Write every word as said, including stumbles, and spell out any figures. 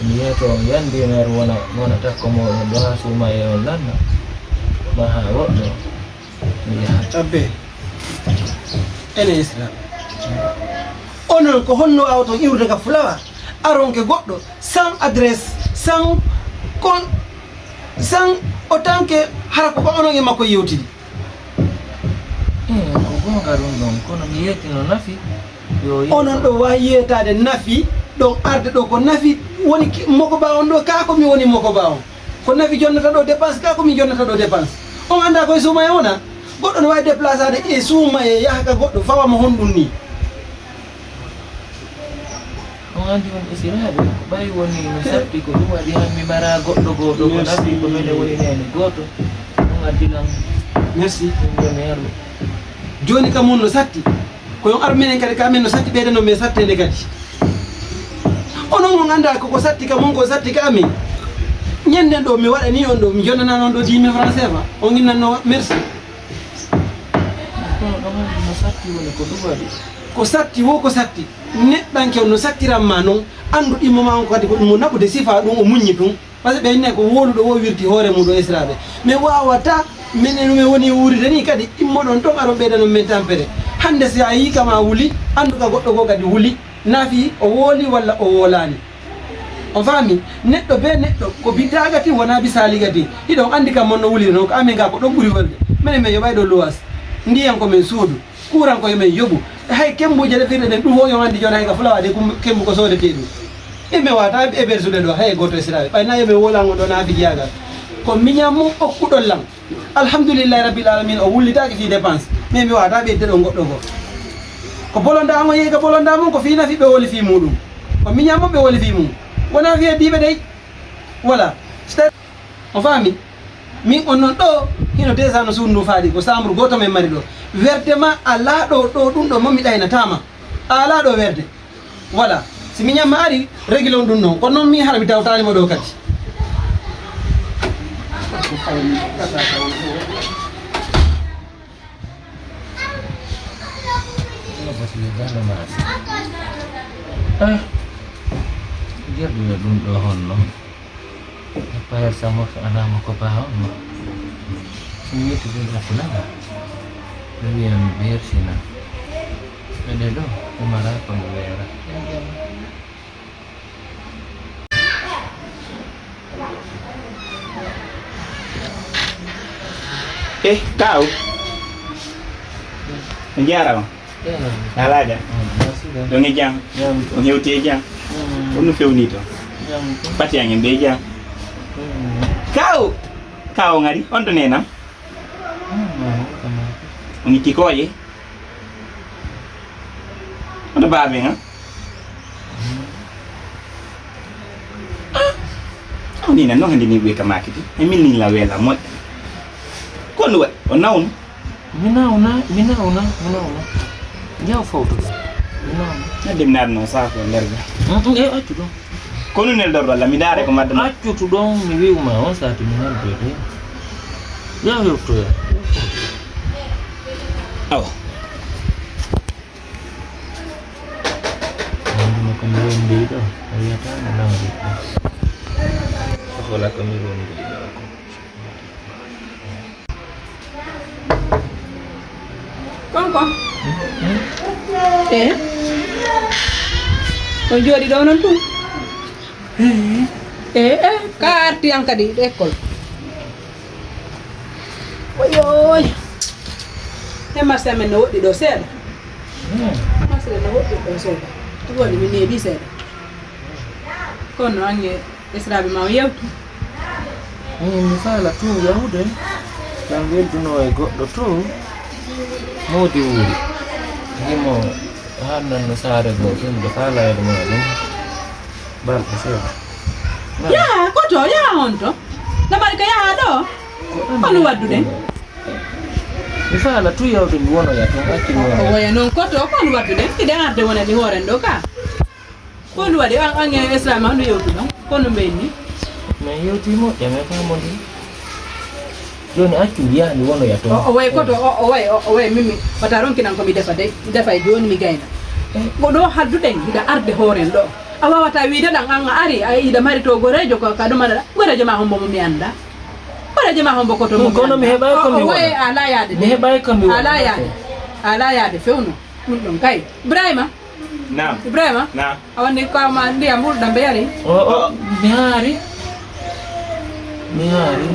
Mi yeeto on yandi, mer wona, wona takko mooɗon ɗo haa suumaye on lanna. Ma haa woɗɗo. Mi yaha. Abbe. Ene Isra. Onon ko honno waawton iwrude ka fulawa? Aronke goɗɗo, sans adresse, sans kon, sans autant que hara ko onon e makko yewtidi. Eh, ko goonga ɗum ɗon, kono mi yeetino nafi. Yo, yo. Onon ɗo waawi yeetaade nafi, ɗon arde ɗo ko nafi woni ki-, mokoba on ɗo, kaa ko mi woni mokoba on. Ko nafi jonnata ɗo dépense, kaa ko mi jonnata ɗo dépense. On anndaa ko e suumaye wona? Goɗɗo no waawi déplaçaade e suumaye yaha ka goɗɗo, fawa mo honɗum nii. On anndi on esiraaɓe, ɓay woni no satti ko ɗum waɗi han mi mara goɗɗo goo ɗo ko nafi ko mene woni neene gooto. On addi lan. Merci. Ɗum yo meeru. Jooni kam on no satti. Ko yon ar menen kadi, ka men no satti ɓeydanon men satteende kadi. Onon on anndaa ko ko satti kam on, ko satti ka amen. Ñanden ɗo mi waɗani on ɗo, mi jonnanano on ɗo dix mille francs C F A. On innanno merci. Kono ɗon no satti woni ko ɗum waɗi. Ko satti wo ko satti. Neɗɗanke on no sattiran ma non, anndu ɗimmo ma on ko kadi ko ɗum mo naɓude sifa ɗum o muññi ɗum. Parce que ɓe inne ko woluɗo wo wirti hoore mum ɗo esiraaɓe. Mi waawata, minen no mi woni wuuride ni kadi, immoɗon ton aron ɓeydanon men tampere. Hannde si a yii kama wuli, anndu ka goɗɗo goo kadi wuli, nafi o wooli walla o woolaani. On faami? Neɗɗo bee neɗɗo, ko bi taagati wonaa bi saaligati. Hiɗon anndi kam mon no wuliri non, ko amin ga ko ɗon ɓuri welde. Minen men yoɓay ɗo luwas. Ndiyan ko men suudu. Kuuran ko yo men yoɓu. Hay kembuuje ɗe firɗe ɗen, ɗum o yo anndi jooni hay ka fulawa de kum-, kembu ko soodetee ɗum. E mi waata e bersude ɗo, hay gooto e siraaɓe. Ɓay na yo men woolango ɗo na fijiyaagal. Ko miñan mum okkuɗon lan. Alhamdulillahi rabbil alamin, o wullitaaki fii dépense. Mais mi waata ɓeyde ɗon goɗɗo goo. Ko bolonda mo yehi ka bolonda mum, ko fii nafi ɓe woli fii muɗum. Ko miñan mum ɓe woli fii mum. Wona fii heddiiɓe dey. Voilà. On faami? Min on non ɗo, hino déjà no suudu ndu faadi, ko chambre gooto men mari ɗo. Werde ma alaa ɗo, ɗo ɗum ɗo mo mi ɗaynataama. A alaa ɗo werde. Voilà. Si miñan ma ari, régilon ɗum non. Kono non mi hara mi tawtaani mo ɗo kadi. Ah, jerdude ɗum ɗo honno? E payal samorto alama ko baa on ma. Ɗum yetti ɗum e fulama. Ɓe wiyan ɓe yersina. Ɓe ɗe ɗo, ɓe mara ko no weera. Eh, kaaw. On jaaraama. Alaaja. Merci. Ɗon e jam. Jam. On hewti e jam. Mm. On no fewni to. Jam. Pati an en ɓe jam. Mm. Kaaw. Kaaw ngari. On to nenam. Mm, mm, mm. On itti kooƴe. Hono baaben, ha? Ah, on ina no hande ni ɓe ka makiti. E min ni la wela moƴƴa. Ko no waɗi? O nawno? Mi nawna, mi nawna, mi nawna. Yaw fawtuɗo. Mi nawna. Nadde mi naatno saako e nder ga. Mm, mm, e accu ɗum. Ko nun neldorɗo Allah, mi daare ko madde ma. Accutu ɗon, mi wi'uma on sati mi neldoyde. Yaw hewtoya. Awa. Wonduno ko mi wondi ɗo, o wiyata no nangi ɗo. Wala ko mi wondi ɗo ko. Konko. Eh? Ko jooɗi ɗo non ɗum? Eh, eh, ka arti an kadi école. Oyoy. He marché amen no woɗɗi ɗo seeɗa. Hmm. Marché no woɗɗi ɗo seeɗa. Ɗum waɗi mi neeɓi seeɗa. Kono ange esraɓe ma o yewtu. Min mi faala tun yahude. Ɗan welduno e goɗɗo tun. Moodi wuuri. Himo hannanno saare goo tun ɓe faala e ɗum e ɗum. Balɗe seeɗa. Yaha, koto, yaha honto? Labari ka yaha ɗo? Kono waddude? Mi faala tu yawde mi wonoya toon, accu mi wonoya. O woya noon koto, kono waddude? Miɗen arde wonani hooren ɗo ka. Ko ndu waɗi, an, an e Islam, an ndu yewtu ɗon? Kono mbeynni? Min yewti moƴƴa, min faamodi. Jooni accu mi yaha mi wonoya toon. O, o way koto, o, o way, o, o way mimmi. Wata ronkinan ko mi defa dey, mi defa e jooni mi gayna. Eh. Ko ɗo hadduɗen, hiɗa arde hooren ɗo. A wawata wiide ɗan an a ari a iɗa mari to gorejo ka ɗum aɗa gorejo ma hombo mo mi anda. Gorejo ma hombo ko to mo mi anda. Kono mi heɓay ko mi waɗa. A layaade. Mi heɓay ko mi waɗa. A layaade. A layaade fewno. Ɗum ɗon kay. Ibrahima. Naam. Ibrahima. Naam. A wonni kawma ndiyam ɓurɗam ɓe yari. O o mi haari. Mi haari.